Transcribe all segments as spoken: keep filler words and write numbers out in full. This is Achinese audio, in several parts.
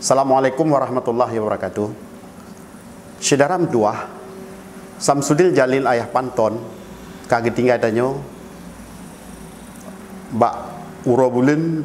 Assalamualaikum warahmatullahi wabarakatuh. Syedara meutuah, Samsudin Jalil ayah Panton ka geutinggai tanyoe bak uroe buleuen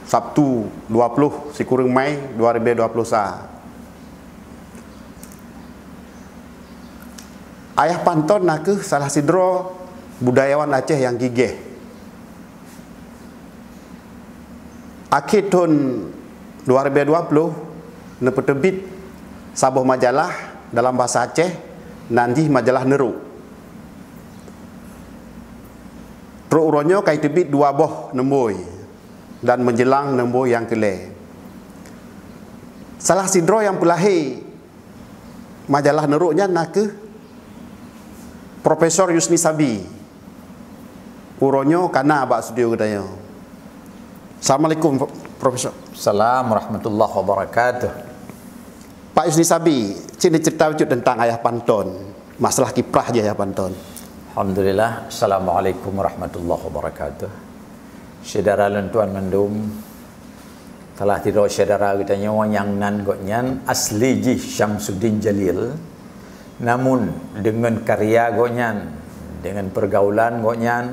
Sabtu dua ploh sikureueng Mei dua ribèe dua ploh sa. Ayah Panton na kheueh salah sidroe budayawan Aceh nyang gigèh. Akhé thôn dua ribèe dua ploh neupeuteubiet saboh majalah dalam bahasa Aceh, nan jih majalah Neurok. Trok uroe nyoe ka jiteubiet dua boh neumbôi dan meujeulang neumbôi nyang keu lhèe. Salah sidroe nyang peulahé majalah Neurok nyan na kheueh Profesor Yusni Sabi. Uroe nyoe ka na bak studio geutanyoe. Assalamualaikum, Profesor. Salam warahmatullahi wabarakatuh. Pak Yusni Sabi, sini cerita bacut tentang Ayah Panton. Masalah kiprah jih Ayah Panton. Alhamdulillah. Assalamualaikum warahmatullahi wabarakatuh. Syedara lôn tuan mandum, salah sidroe syedara geutanyoe nyang nan gobnyan asli jih Syamsuddin Jalil. Namun, deungon karya gobnyan, deungon peurgaulan gobnyan,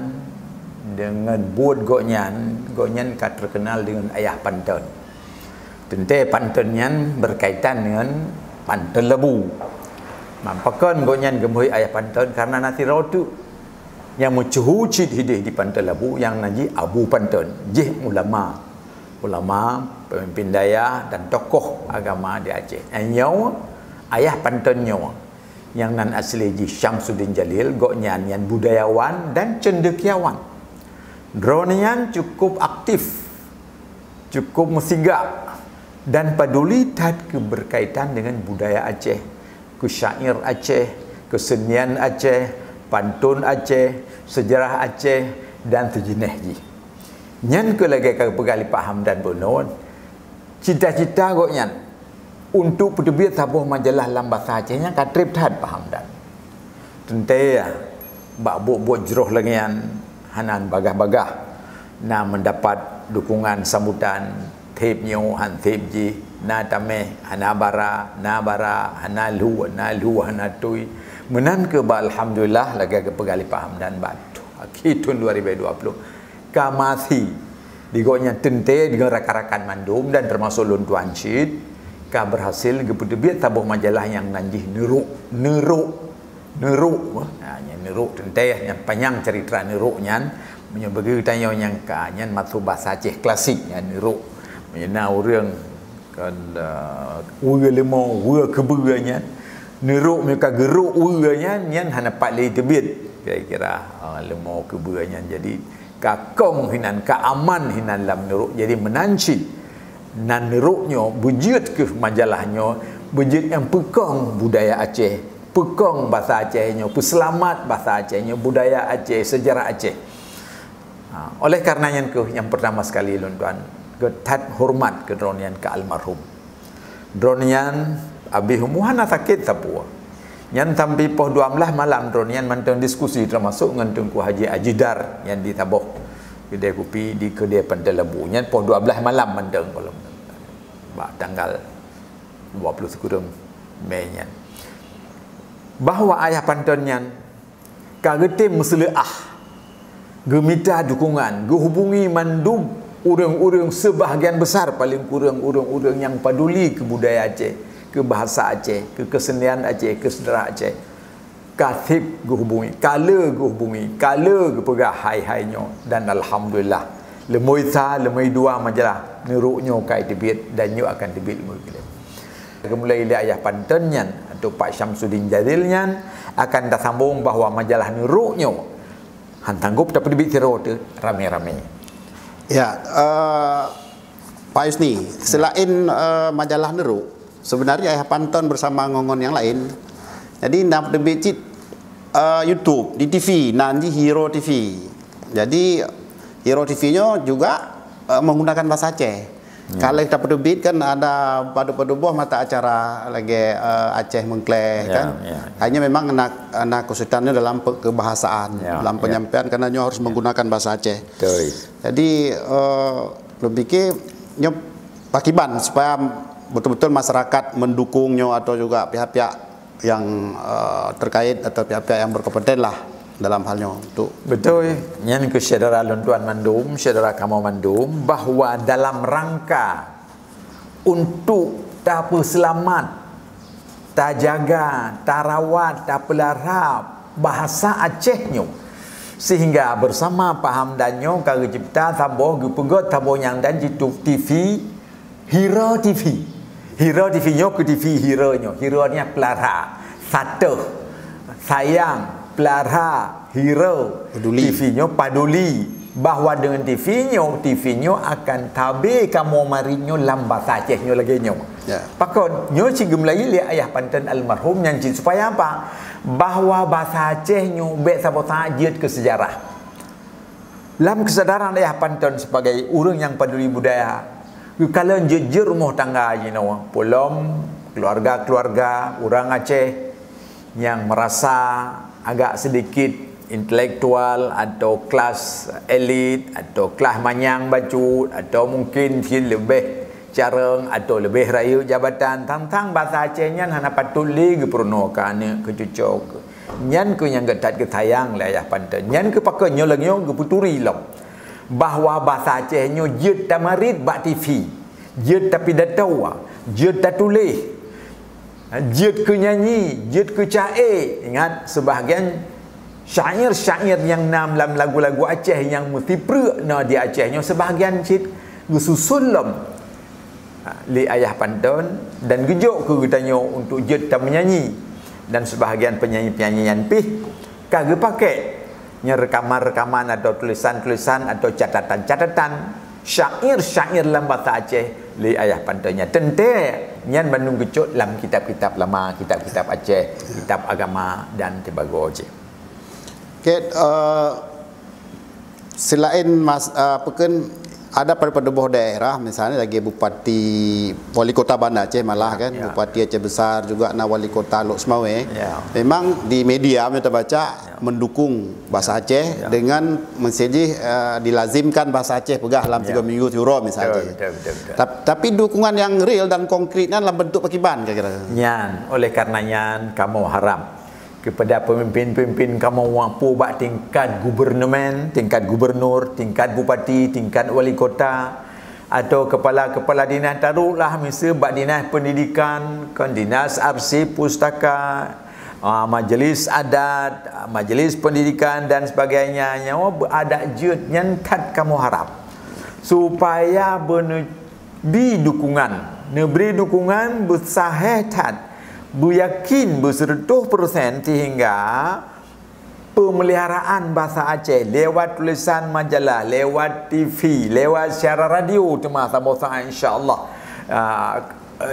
deungon buet gobnyan, gobnyan ka teukeunal deungon Ayah Panton. Teuntèe Panton nyan beukaitan deungon Panton Labu. Man pakon gobnyan geumeuhôi Ayah Panton? Kareuna na sidroe teuk nyang meusyeuhu cit hideh di Panton Labu nyang nan jih Abu Panton, jih ulama. Ulama, peumimpin dayah dan tokoh agama di Aceh. Nyoe, Ayah Panton nyoe, nyang nan asli jih Syamsuddin Jalil, gobnyan nyan budayawan dan cendekiawan. Droeneuh nyan cukup aktif, cukup meusigak, dan paduli that keu beukaitan deungon budaya Aceh, keu syair Aceh, keusenian Aceh, pantôn Aceh, seujarah Aceh, dan sijeuneh jih. Nyan keuh lagèe ka geupeugah lé Pak Hamdan bunoe, cita-cita gobnyan untuk peuteubiet saboh majalah lam basa Aceh nyan ka trép that Pak Hamdan. Teuntèe, bak buet-buet jroh lagèe nyan hana bagah-bagah na meudapat dukungan sambutan, thép nyoe han thép jih, na tamèh hana bara, na bara hana lhu, na lhu hana tui. Meunan keuh bak alhamdulillah lagèe geupeugah lé Pak Hamdan bak akhé thôn dua ribèe dua ploh. Ka maté di gobnyan teuntèe deungon rakan-rakan mandum dan teumasok lôn tuan cit, ka beurhasil geupeuteubiet saboh majalah nyang nan jih Neurok. Neurok. Neurok. Ha, nyan Neurok teuntèe nyang panyang cerita Neurok nyan. Meunyoe bagi geutanyoe nyang ka, nyan maksud basa Aceh klasik nyan Neurok. Meunyoe na ureueng kan, ah, weue leumo, weue keubeue nyan. Neurok meunyoe ka geurok weue nyan, nyan hana pat lé teubiet. Kira-kira, ah, leumo keubeue nyan. Jadi, ka kong hinan, ka aman hinan lam Neurok. Jadi, meunan cit, nan Neurok nyoe, beujeuet keuh majalah nyoe, beujeuet nyang peukong budaya Aceh, peukong basa Aceh nyoe, peuseulamat basa Aceh nyoe, budaya Aceh, seujarah Aceh. Ha, oleh karena nyan keuh nyang pertama sekali lôn tuan geuthat horeumat keu droeneuh nyan keu almarhum. Droeneuh nyan abéh umu hana sakét sapeue. Nyan sampai poh dua belas malam droeneuh nyan mantong diskusi teumasok ngon Teungku Haji Ajidar nyan di Taboh. Keudè kupi di keudè Pantai Labu. Nyan poh dua belas malam mantong kalau bak tanggal dua puluh sikureueng Mei nyan. Bahwa Ayah Panton nyan ka geutem meuseuleuah, geumita dukungan, geuhubungi mandum ureueng-ureueng, seubahagian besar paleng kureueng ureueng-ureueng nyang paduli keu budaya Aceh, keu bahasa Aceh, keu keusenian Aceh, keu seujarah Aceh. Ka sép geuhubungi, ka le geuhubungi, ka le geupeugah hai-hai nyoe, dan alhamdulillah, leumoi sa, leumoi dua majalah Neurok nyoe ka jiteubiet dan nyoe akan teubiet leumoi keulhèe. Geumulai lé Ayah Panton nyan, atau Pak Syamsuddin Jalil nyan, akan tasambong bahwa majalah Neurok nyoe han sanggob tapeuteubiet sidroe teuh, ramé-ramé. Ya, eh, Pak Yusni, selain, eh, majalah Neurok, sebenarnya Ayah Panton bersama ngon-ngon nyang laén, jadi na peuteubiet cit, eh, YouTube, di T V, nan jih Hero T V. Jadi, Hero T V nyoe juga, eh, menggunakan bahasa Aceh. Ya. Kalau kita peuteubiet kan ada padub-padub boh mata acara lagèe, eh, Aceh Meuklèh, ya, kan. Ya. Hanya memang na, na keusulitan nyoe dalam pe, kebahasaan, ya, dalam, ya, penyampaian karena nyoe harus, ya, menggunakan bahasa Aceh. Betul. Jadi, eh, lôn pikir nyoe pakiban supaya betul-betul masyarakat mendukung nyoe atau juga pihak-pihak yang, eh, terkait atau pihak-pihak yang berkompeten lah dalam hal nyoe untuk Betul, nyan keuh syedara lôn tuan mandum, syedara kamoe mandum, bahwa dalam rangka untuk tapeuseulamat, tajaga, tarawat, tapeulara bahasa Aceh nyoe, sehingga bersama paham dan nyoe ka geucipta saboh, geupeugöt saboh nyang dan jitu T V Hira T V. Hira T V nyoe keu T V Hira nyoe. Hira nyan peulara, sateuh, sayang, peulara, hira. Paduli. T V nyoe paduli bahwa dengan T V nyoe, T V nyoe akan tabe kamoe marit nyoe lam basa Aceh nyoe lagèe nyoe. Ya. Pakon nyoe cit geumeulayeue lé ayah panton almarhum nyan cit supaya apa? Bahwa basa Aceh nyoe bèk saboh saát jeuet keu seujarah. Lam keusadaran ayah panton sebagai ureueng nyang paduli budaya, geukalon jeuet-jeuet rumoh tangga jinoe, peulom keuluarga-keuluarga ureueng Aceh nyang meurasa agak seudikit intelektual atau kelas elit atau kelas manyang bacut atau mungken cit leubeh carông atau leubeh rayeuk jabatan, tang-tang basa Aceh nyan hana patôt lé geupeurunoe keu aneuk, keu cucoe. Nyan keuh nyang geutat geusayang lé ayah panton. Nyan keuh pakon nyoe lagèe nyoe geupeuturi lom bahwa basa Aceh nyoe jeuet tamarit bak T V, jeuet tapidato, jeuet tatuléh, jeuet keu nyanyi, jeuet keu caé. Ingat, sebahagian syair-syair nyang na lam lagu-lagu Aceh nyang meusipreuk na di Aceh nyoe, sebahagian cit geususun lom lé ayah panton dan geujok keu geutanyoe untuk jeuet tameunyanyi, dan sebahagian penyanyi-penyanyi nyan pih ka geupaké nyang reukaman-reukaman atau tulisan-tulisan atau catatan-catatan syair-syair lam basa Aceh lé ayah panton nyan. Teuntèe nyan bandum geucok lam kitab-kitab lama, kitab-kitab Aceh, kitab agama dan sibagoe jih. Oke, eh, selain mas, eh, apa kan, ada pada, pada boh daerah, misalnya lagi bupati, wali kota Banda Aceh malah kan, ya, bupati Aceh Besar juga na wali kota Lhokseumawe. Ya. Memang di media kita baca, ya, mendukung bahasa Aceh, ya, dengan mensejih, eh, dilazimkan bahasa Aceh peugah dalam, ya, tiga minggu siuroe misalnya. Betul, betul, betul, betul. Tap-, tapi dukungan yang real dan konkret nyan dalam bentuk pakiban kira-kira. Nyan, oleh karena nyan kamoe harap kepada pemimpin-pemimpin kamoe, peue bak tingkat gubernmen, tingkat gubernur, tingkat bupati, tingkat wali kota, atau kepala-kepala dinas, taruhlah miseue bak dinas pendidikan, kon dinas arsip pustaka, ah, majlis adat, majlis pendidikan dan sebagainya, nyoe beuadak jeuet nyan that kamoe harap supaya beune-, bi dukungan, neubri dukungan beusahé that, beuyakin beuseureutôh persen sehingga peumeliharaan basa Aceh lewat tulisan majalah, lewat T V, lewat siaran radio teuma saboh saát insya Allah, ah,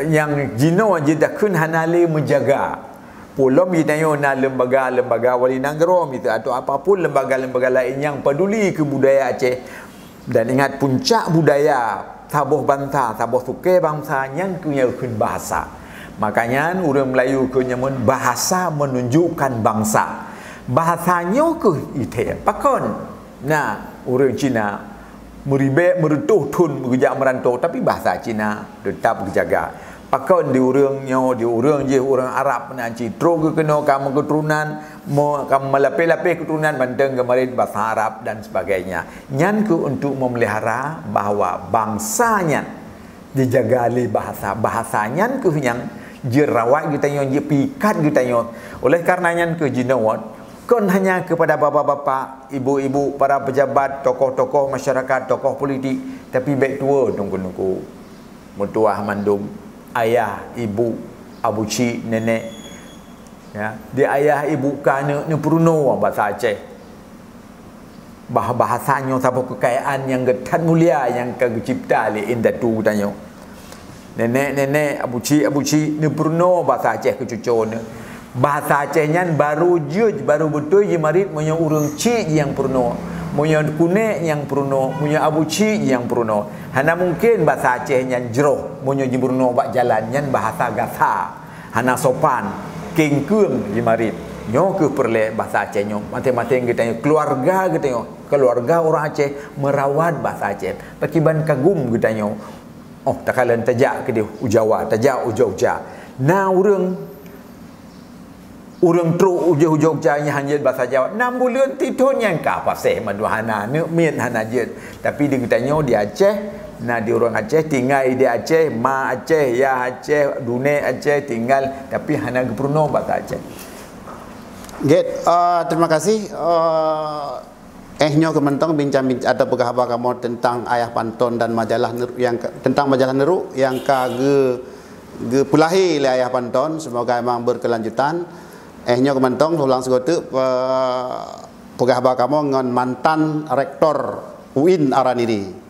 nyang jinoe jidakheun hana lé meujaga. Peulom geutanyoe na lembaga-lembaga wali nanggroe miseue atau apapun lembaga-lembaga laén nyang paduli keu budaya Aceh. Dan ingat, puncak budaya saboh bansa, saboh sukée bansa nyan keuh nyang kheun bahasa. Makanya ureuëng Melayu kheun nyan bahasa menunjukkan bangsa. Bahasa nyoe keuh ithée pakon. Nah, ureuëng Cina meuribée meureutoh thon geujak meurantau, tapi bahasa Cina tetap geujaga. Pakon di ureuëng nyoe, di ureuëng jih ureuëng Arab meunan cit trok geukeunoe ka meuketurunan, me-, ka meulapéh-lapéh keturunan mantong geumarit bahasa Arab dan sebagainya. Nyan keuh untuk memelihara bahwa bangsa nyan dijaga lé bahasa. Bahasa nyan keuh nyang jirawat geutanyoe, jipikat geutanyoe. Oleh karena nyan keuh jinoe, kon hanya kepada bapak-bapak, ibu-ibu, para pejabat, tokoh-tokoh masyarakat, tokoh politik, tapi bék tuwoe teungku-teungku. Meutuwah mandum, ayah, ibu, abu cik, nenek, ya, di ayah ibu ka neuk neupeurunoe basa Aceh. Bah, bahasa nyoe saboh keukayaan nyang geutat mulia nyang ka geucipta lé indatu geutanyoe. Nenek-nenek, abu cik, abu cik neupeurunoe basa Aceh keu cucoe neuh. Bahasa Aceh nyan baru jeuet, baru beutôi jimarit meunyoe ureuëng cik nyang peurunoe, meunyoe kunek nyang peurunoe, meunyoe abu cik nyang peurunoe. Hana mungken basa Aceh nyan jroh meunyoe jipeurunoe bak jalan, nyan bahasa gasa, hana sopan, kengkeung jimarit. Nyoe keuh peureulée basa Aceh nyoe, maséng-maséng geutanyoe, keuluarga geutanyoe, keuluarga ureuëng Aceh meurawat basa Aceh. Pakiban kagum geutanyoe Oh, takalon tajak keudeh u Jawa, tajak u Jogja. Na ureuëng, ureuëng trok u Jog-, Jogja nyang hana jeuet basa Jawa. Nam buleuen tithon nyang ka paséh mandum hana, neuk miet hana jeuet. Tapi di geutanyoe di Aceh, na di ureuëng Aceh, tinggai di Aceh, ma Aceh, yah Aceh, dunek Aceh, tinggai, tapi hana geupeurunoe basa Aceh. Gét, eh, terima kasih. Eh, eh nyoe keuh mantong bincang-bincang atau peugah haba kamoe tentang Ayah Panton dan majalah Neuruk nyang ka, tentang majalah Neuruk nyang ka ge-, geupeulahé lé Ayah Panton. Semoga emang berkelanjutan. Eh nyoe keuh mantong ulang sigoe teuk, eh, peugah haba kamoe ngon mantan rektor UIN Araniri.